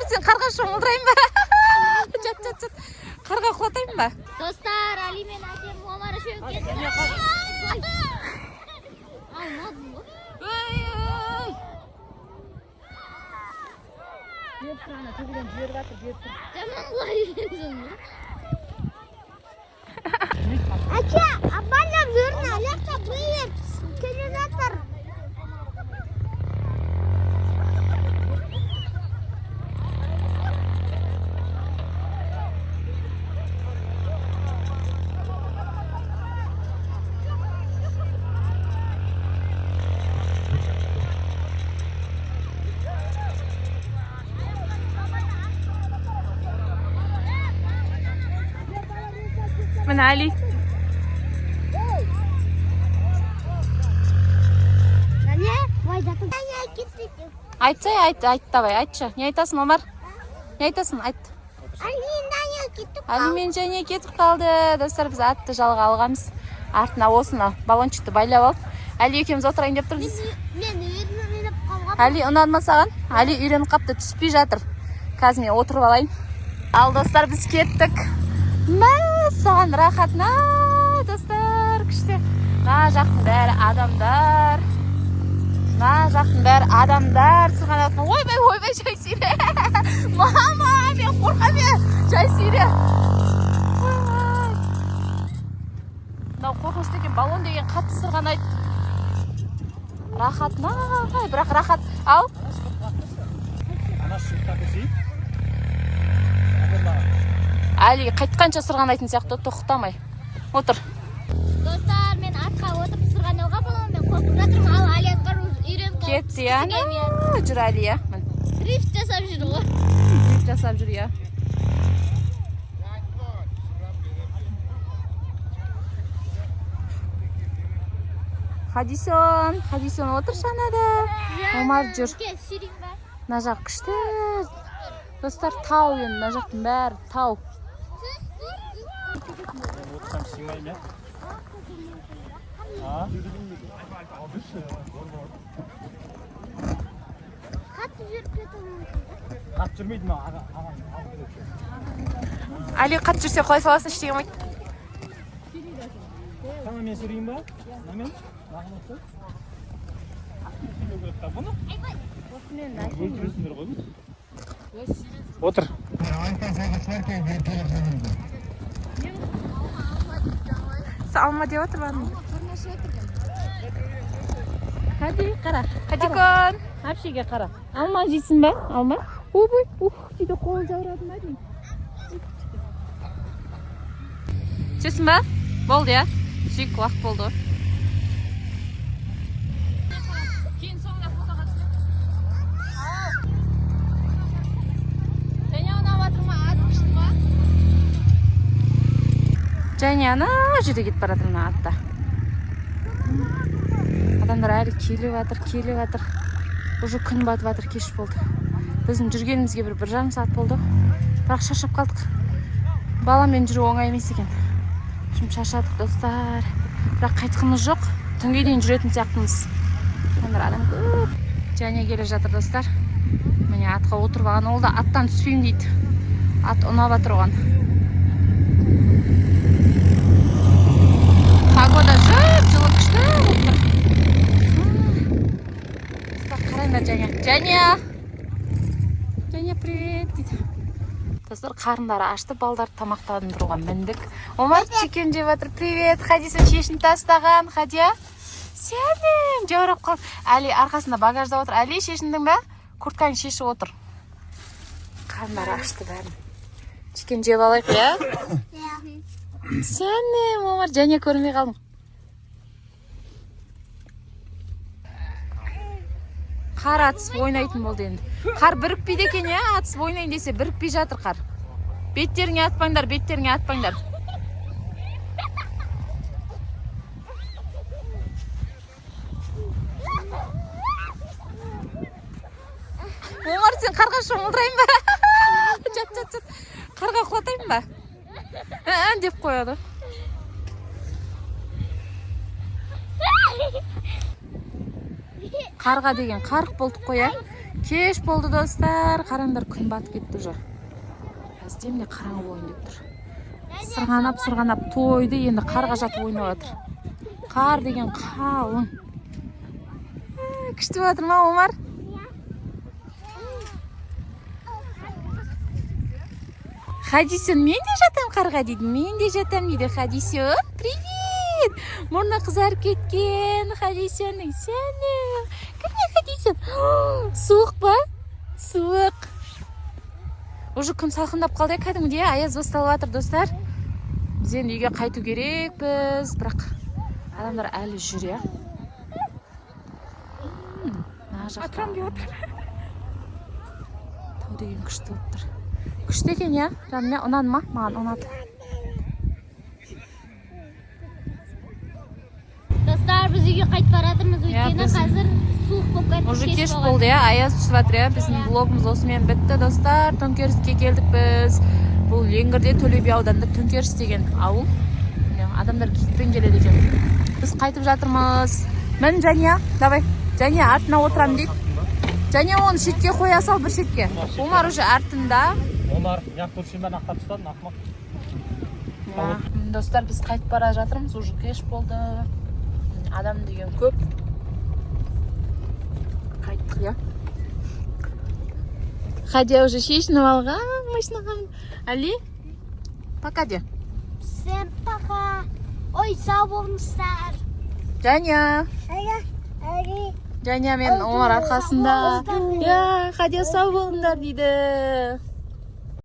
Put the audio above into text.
Омар, сен қарға шомылдырайын ба? Жат, жат, жат. Қарға құлатайын ба? Достар, Али мен әкем Омар үшеуі кетті. Алмадым ғой. Ой, ой. Беріп тұр, ана төбеден жіберіп жатыр, беріп тұр. Жаман құлай екенсің ғой. Әке, абайлап жүрін, аяқта привет. Келе жатыр. Міне, Али. Және, кетті. Айтсай, айт, айт, давай, айтшы. Не айтасың, Омар? Не айтасың, айт. Али, Дания кетіп Али мен Және кетіп қалды. Достар, біз атты жалға алғанбыз. Артына осыны баллончикті байлап алып. Али екеуміз отырайын деп тұрмыз. Мен үйреніп қалғам. Али, ұнады ма саған? Али үйреніп қапты, түспей жатыр. Қазір мен отырып алайын. Ал, достар, біз кеттік. Мә, саған рахат. На, достар, күшті. Мына жақтың бәрі адамдар. Мына жақтың бәрі адамдар. Сырғанап. Ойбай, ойбай, жай сүйре. Мама, мен қорқамын. Жай сүйре. Ойбай. Мынау қорқынышты екен, баллон деген қатты сырғанайды. Рахат, най, бірақ рахат. Ал, Ана шыбықтап өсейік. Әли қайтқанша сырғанайтын сияқты, тоқтамай. Отыр. Достар, мен атқа отырып сырғанауға боламын. Мен қорқып жатырмын. Ал Али асқар уже үйреніп қалып. Кетті, иә. Жүр, Әли, иә. Міне. Дрифт жасап жүр ғой. Дрифт жасап жүр, иә. Хадисон, Хадисон, отыр шанада. Омар жүр. Кел, сүйрейін ба? Мына жақ күшті. Достар, тау енді, мына жақтың бәрі тау. Мен отырсам сыймаймын, иә? А? Қатты жүріп кетуі мүмкін. Қатты жүрмейді ма? Аға, аға, алып келеді. Әли, қатты жүрсе құлай саласың, ештеңе болмайды. Қана мен сүйрейін ба? Мынамен? Маған отса? Сүйреу керек та бұны. Өлтіресіңдер ғой бұны. Отыр. Алма деп отыр бәрін. Хади, қара. Хадикон. Әпшеге қара. Алма жейсің ба? Алма? Ойбай, ух, дейді, қол жаурады ма деймін. Түсесің ба? Болды, иә? Сүйік, уақыт болды. Кейін соңында фотоға түсемін. Және ұнап жатыр ма? Ат күшті ма? Және ана жерде кетіп бара жатыр мына атта. Адамдар әлі келіп жатыр, келіп жатыр. Уже күн батып жатыр, кеш болды. Біздің жүргенімізге бір жарым сағат болды. Бірақ шаршап қалдық. Баламен жүру оңай емес екен. Шын шаршадық, достар. Бірақ қайтқымыз жоқ. Түнге дейін жүретін сияқтымыз. Адамдар, адам көп. Және келе жатыр, достар. Міне, атқа отырып алған. Ол да аттан түспеймін дейді. Ат ұнап жатыр оған. Погода жып жылы, күшті болып тұр. Достар, қараңдар, Және. Және. Және, привет дейді. Достар, қарындары ашты, балдар, тамақтандыруға міндік. Омар чикен жеп жатыр. Привет, Хадиса шешін тастаған. Хадия. Сәлем, жаурап қалды. Әли арқасында багажда отыр. Әли, шешіндің ба? Куртканы шешіп отыр. Қарындары ашты бәрін. Чикен жеп алайық, иә? Иә. Сәлем, Омар, және көрмей қалдым. Қар атысып ойнайтын болды енді. Қар бірікпейді екен, иә? Атысып ойнайын десе бірікпей жатыр қар. Беттеріңе атпаңдар, беттеріңе атпаңдар. Омар, сен қарға шомылдырайын ба? Жат, жат, жат. Қарға құлатайын ба? Ә, деп қояды. Қарға деген қарық болдық қой, иә? Кеш болды, достар. Қараңдар, күн батып кетті уже. Әсте міне, қараңғы болайын деп тұр. Сырғанап, сырғанап тойды, енді қарға жатып ойнап жатыр. Қар деген қалың. Күшті болып жатыр ма, Омар? Хадисен, мен де жатам қарға дейді, мен де жатам дейді. Хадисен, привет! Мұрны қызарып кеткен Хадисеннің. Сәнім, кімне, Хадисен? Суық па? Суық. Уже күн салқындап қалды, иә, кәдімгідей аяз басталып жатыр, достар. Біз енді үйге қайту керекпіз, бірақ адамдар әлі жүр, иә. Мына жақта тау деген күшті болып тұр. Күшті екен, иә, жаным, иә? Ұнады ма? Маған ұнады. Достар, біз үйге қайтып бара жатырмыз, Иә, өйткені қазір суық болып кетті. Уже кеш болған. болды, иә, аяз түсіп жатыр, иә. Біздің влогымыз осымен бітті, достар. Төңкеріске келдік біз. Бұл Ленгірде, Төле би ауданында Төңкеріс деген ауыл. Міне, адамдар киікпен келеді екен. Біз қайтып жатырмыз. Мін, Жәния, давай. Жәния артына отырамын дейді. Жәния, оны шетке қоя сал, бір шетке. Омар уже артында. Омар, неғып көршінің бәрін ақтап тастадың, ақымақ? Иә. Достар, біз қайтып бара жатырмыз, уже кеш болды. Адам деген көп. Қайттық, иә. Хадия уже шешініп алған машинаға. Али, пока де. Всем пока. Ой, сау болыңыздар. Жәния. Жәния мен Омар арқасында. Иә, Хадия, сау болыңдар дейді.